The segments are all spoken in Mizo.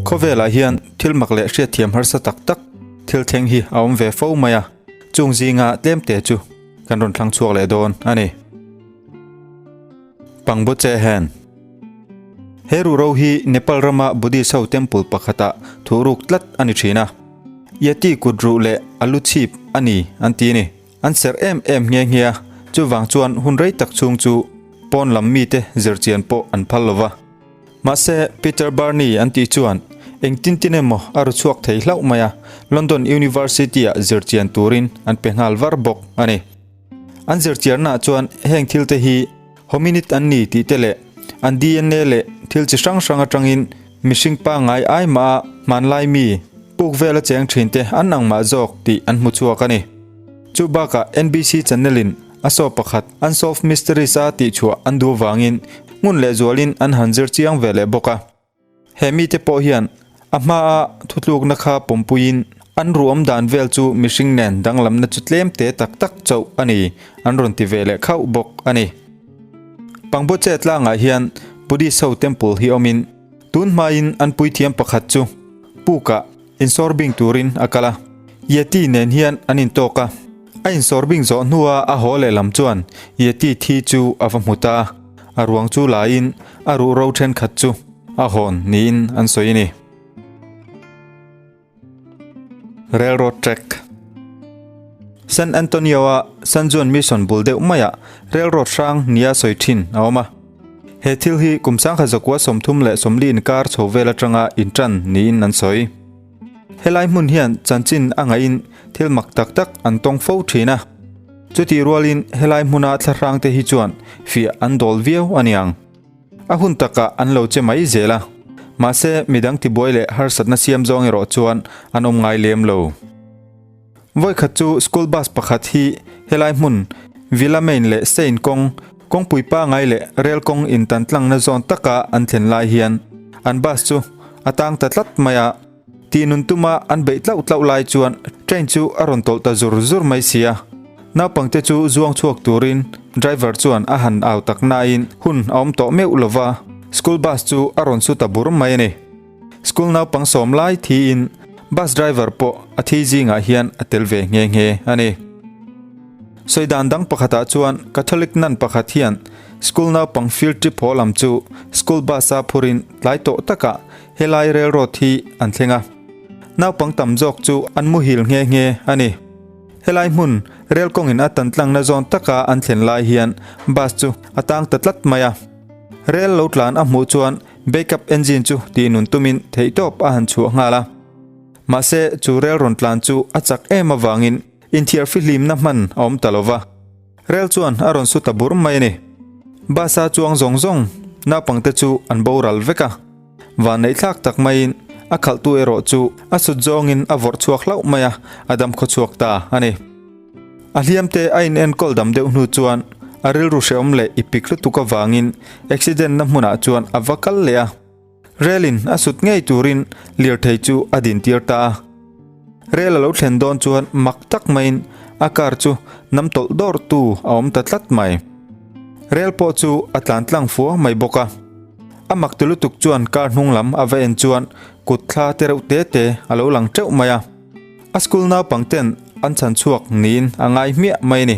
Khawvelah hian thil mak leh hriatthiam harsa tak tak thil thleng hi a awm ve fo mai a, chung zinga tlemte chu kan rawn thlang chhuak leh dawn a ni. Pangboche Hen He ruhro hi Nepal rama Buddhist ho temple pakhatah thuhruk tlat a ni thin a, Yeti kut ruh leh a lu chhip a ni an ti a ni. An serh em em nghe nghe a, chuvang chuan hun rei tak chhung chu pawn lam mite zirchian pawh an phal lo va. Mahse, Peter Barney an tih chuan engtin tin emaw a ru chhuak thei hlauh mai a, London University-ah zirchian turin an pe nghal var bawk a ni. An zirchiarnaah chuan heng thilte hi hominid an ni tih te leh an DNA leh thil chi hrang hrang atangin mihring pangngai ai mah a hmanlai mi puk vela cheng thinte an ang mah zawk tih an hmu chhuak a ni. Chu bakah NBC channel-in a saw pakhat Unsolved Mysteries a tihchhuah an duh avangin ngun leh zualin an han zir chiang ve leh bawk a. He mite pawh hian a hmaa thutlukna kha pawmpuiin an ruam dan vel chu mihring nen danglamna chu tlem te tak tak chauh a ni an rawn ti ve leh khauh bawk a ni. Pangboche tlangah hian Buddhist ho temple hi awmin tun hmain an puithiam pakhat chu pukah insawrbing turin a kal a, Yeti nen hian an intawk a. A insawrbing zawh hnua a haw lehlam chuan Yeti thi chu a va hmu ta a, a ruang chu laiin a ruhro thenkhat chu a hawn niin an sawi a ni. Railroad Track San Antonio-a San Juan Mission bul deuh maiah railroad hrang nia sawi thin a awm a. He thil hi kum 1934 inkar chho vel atanga intan niin an sawi. Helai hmun hian chanchin a ngaihin thil mak tak tak an tawng fo thin a. Chutih rualin helai hmuna thlahrang te hi chuan fiah an dawl viau a niang. A hun takah an lo che mai zel a. Mahse midang tibuai leh harsatna siam zawng erawh chuan an awm ngai lem lo. Vawikhat chu school bus pakhat hi helai hmun Villa Main leh Sein kawng, kawngpui pangai leh rel kawng intan tlangna zawn taka an thlen lai hian an bus chu a tang ta tlat mai a. Tih nun tuma an beih tlauh tlauh lai chuan train chu a rawn tawlh ta zur zur mai si a. Naupangte chu zuang chhuak turin driver chuan a han au tak nain hun a awm tawh meuh lova, school bus chu a rawn su ta bur mai a ni. School naupang sawm lai thiin bus driver pawh a thi zingah hian a tel ve nghe nghe a ni. Sawi dan dang pakhatah chuan Catholic nun pakhat hian school naupang field trip haw lam chu school bus a phurin tlai tawh takah helai railroad hi an thleng a. Naupang tam zawk chu an muhil nghe nghe a ni. Helai hmun rel kawngin a tan tlangna zawn taka an thlen lai hian bus chu a tang ta tlat mai a. Rel lo tlan a hmuh chuan Backup engine chu tih nun tumin theihtawp a han chhuah nghal a. Mahse, chu rel rawn tlan chu a chak em avangin inthiar fihlimna hman a awm ta lo va. Rel chuan a rawn su ta bur mai a ni. Bus a chuang zawng zawng naupangte chu an boral vek a. Vanneihthlak tak maiin a khalhtu erawh chu a sut zawngin a vawrh chhuak hlauh mai a, a dam khawchhuak ta a ni. A hliamte a inenkawl dam deuh hnu chuan a rilru hrehawm leh i pik lutuk avangin accident na hmunah chuan a va kal leh a. Relin a sut ngei turin lirthei chu a dintir ta a. Rel a lo thlen dawn chuan mak tak maiin a car chu nam tawlh dawr tu a awm ta tlat mai. Rel pawh chu a tlan tlang fua mai bawk a. A mak ti lutuk chuan car hnung lam a va en chuan kut thla te reuh te te a lo lang teuh mai a. A school naupang ten an chhan chhuak niin a ngai hmiah mai a ni.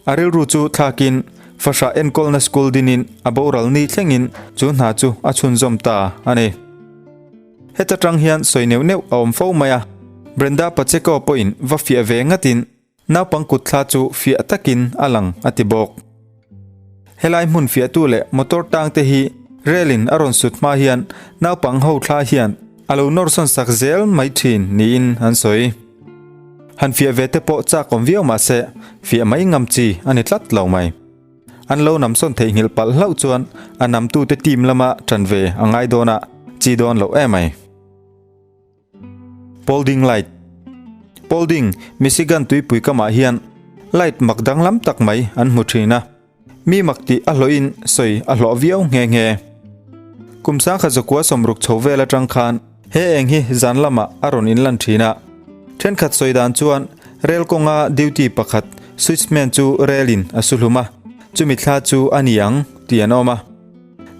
A rilru chu thlakin fahrah enkawlna school dinin a boral ni thlengin chu hna chu a chhunzawm ta a ni. Heta tang hian sawi neuh neuh a awm fo mai a, Brenda Pacheco pawhin va fiah ve ngatin Naupang kut thla chu fiah takin a lang a ti bawk. Helai hmun fiahtu leh motor tang te hi rel in a rawn sut hma hian naupang ho thla hian a lo nawr sawn sak zel mai thin niin an sawi. Han fiah ve te pawh chak awm viau mahse fiah mai ngam chi a ni tlat lo mai. An lo nam sawn theihnghilh palh hlauh chuan a namtute team lama tan ve a ngai dawn a, chi dawn loh emai. Paulding Light Paulding, Michigan tuipui kamah hian light mak danglam tak mai an hmu thin a, mi mak tih a hlawhin sawi a hlawh viau nghe nghe. Kum 1960 chho vel atang khan he eng hi zan lamah a rawn inlan thin a, thenkhat sawi dan chuan rel kawnga duty pakhat switchman chu relin a su hlum a, chumi thla chu a ni ang tih an awm a.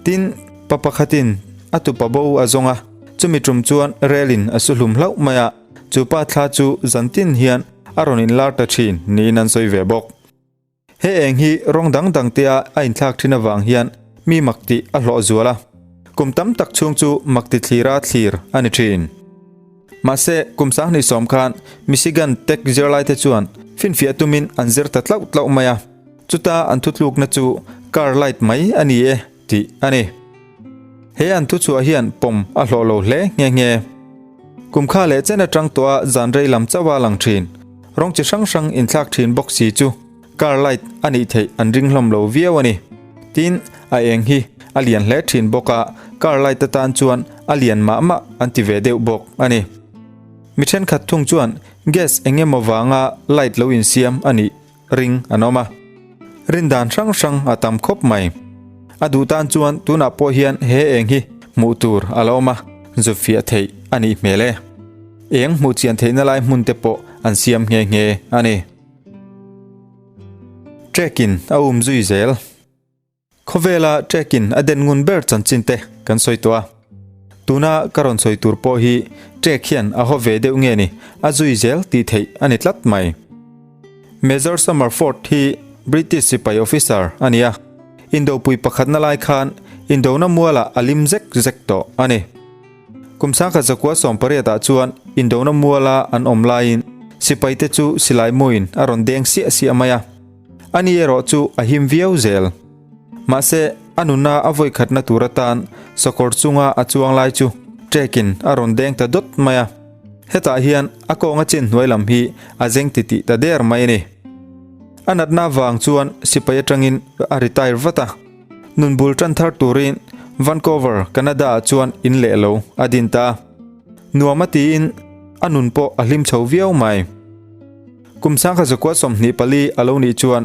Tin, pa pakhatin a tupa bo a zawng a. Chumi tum chuan relin a su hlum hlauh mai a, chu pa thla chu zantin hian a rawn inlar ta thin niin an sawi ve bawk. He eng hi rawng dang dang tea a inthlak thin avang hian mi mak tih a hlawh zual a, kum tam tak chhung chu mak ti thlira thlir a ni thin. Mahse, kum sanghnih sawm khan Michigan Tech zirlaite chuan finfiah tumin an zir ta tlauh tlauh mai a, chuta an thutlukna chu car light mai a ni e tih a ni. He an thuchhuah hian pawm a hlawh lo hle nghe nghe. Kum kha leh chen atang tawha zan rei lam chauha lang thin, rawng chi hrang hrang inthlak thin bawk si chu car light a nih theih an ring hlawm lo viau a ni. Tin, a eng hi a lian hle thin bawk a, car light atan chuan a lian mah mah an ti ve deuh bawk a ni. Mi thenkhat thung chuan gas eng emaw vanga light lo insiam a nih ring an awm a. Rin dan hrang hrang a tam khawp mai. A duh tan chuan tunah pawh hian he eng hi hmuh tur a la awm a, zut fiah theih a nih hmel e. Eng hmuh chian theihna lai hmun te pawh an siam nghe nghe a ni. Trek-in a um zui zel. Khawvela trek-in a den ngun ber chanchin te kan sawi tawh a. Tuna ka rawn sawi tur pawh hi trek hian a haw ve deuh nge ni, a zui zel tih theih a ni tlat mai. Major Summerford hi British sipai officer a ni a, indopui pakhatna lai khan indona mualah a lim zek zek tawh a ni. Kum sangkhat zakua 18 ah chuan indona muala an awm laiin sipaite chu silai muin a rawn deng siah siah mai a. Ani erawh chu a him viau zel. Mahse, a nunna a vawi khatna tur atan sakawr chunga a chuang lai chu trekin a rawn deng ta dawt mai a. Hetah hian a kawnga chin hnuai lam hi a zeng titih ta der mai a ni. A natna vang chuan sipai atangin a retire vat a. Nun bul tan thar turin Vancouver, Canada ah chuan in leh lo a din ta a. Nuam a tiin a nun pawh a hlim chho viau mai. Kum sangkhat zakua 24 a lo nih chuan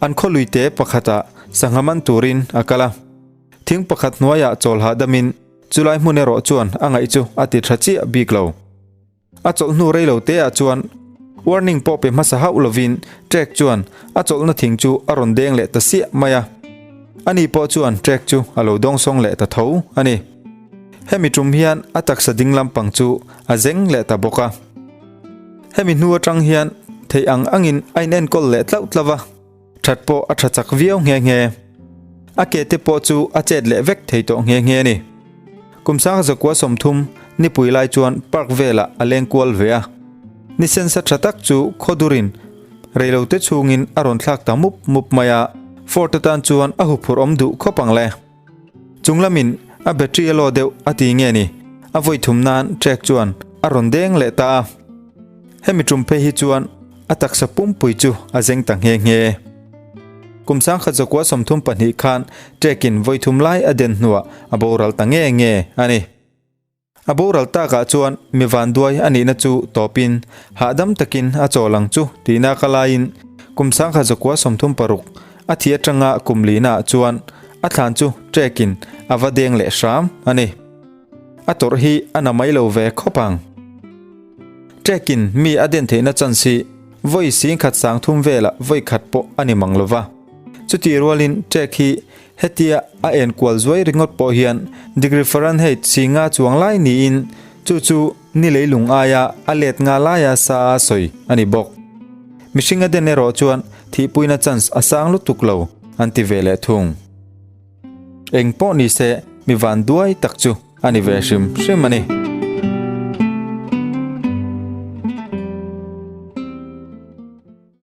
an khawluite pakhatah sangha man turin a kal a. Thing pakhat hnuaiah chawl hahdamin chulai hmun erawh chuan a ngaih chu a ti tha chiah bik lo. A chawlh hnu rei lo te ah chuan warning pawh pe hmasa hauh lovin trek chuan a chawlhna thing chu a rawn deng leh ta siah mai a. Ani pawh chuan trek chu a lo dawngsawng leh ta tho a ni. Hemi tum hian a taksa ding lampang chu a zeng leh ta bawk a. Hemi hnu atang hian theih ang angin a inenkawl leh tlauh tlauh a. That pawh a tha chak viau nghe nghe. A ke te pawh chu a chet leh vek thei tawh nghe nghe a ni. Kum sangha zakua 30 nipui lai chuan park velah a leng kual ve a. Ni sensa tha tak chu khawdurin reilote chhungin a rawn thlak ta mup mup mai a, Ford atan chuan a huphurh awm duh khawp ang le. Chunglamin a battery a low deuh a ti nge ni, a vawi thum nan track chuan a rawn deng leh ta a. Hemi tum phei hi chuan a taksa pumpui chu a zeng ta nghe nghe. Kum sangkhat zakua 32 khan track in vawi thum lai a den hnuah a boral ta nge nge a ni. A boral takah chuan mi vanduai a nihna chu tawpin hahdam takin a chawl ang chu tihna ka laiin kum sangkhat zakua 36 a thi atanga kum lihnaah chuan a thlan chu trekin a va deng leh hram a ni. A tawrh hi a na mai lo ve khawp ang. Trekin mi a den theihna chance hi vawi singkhat 30 velah vawi khat pawh a ni mang lova. Chutih rualin trek hi Hetia a en kual zuai ringawt pawh hian degree Fahrenheit si nga chuang lai niin chu chu ni leilung aia a let nga laia sa a sawi a ni bawk. Mihring a den erawh chuan thihpuina chance a sang lutuk lo an ti ve leh thung. Eng pawh ni se mi van duai tak chu a ni ve hrim hrim a ni.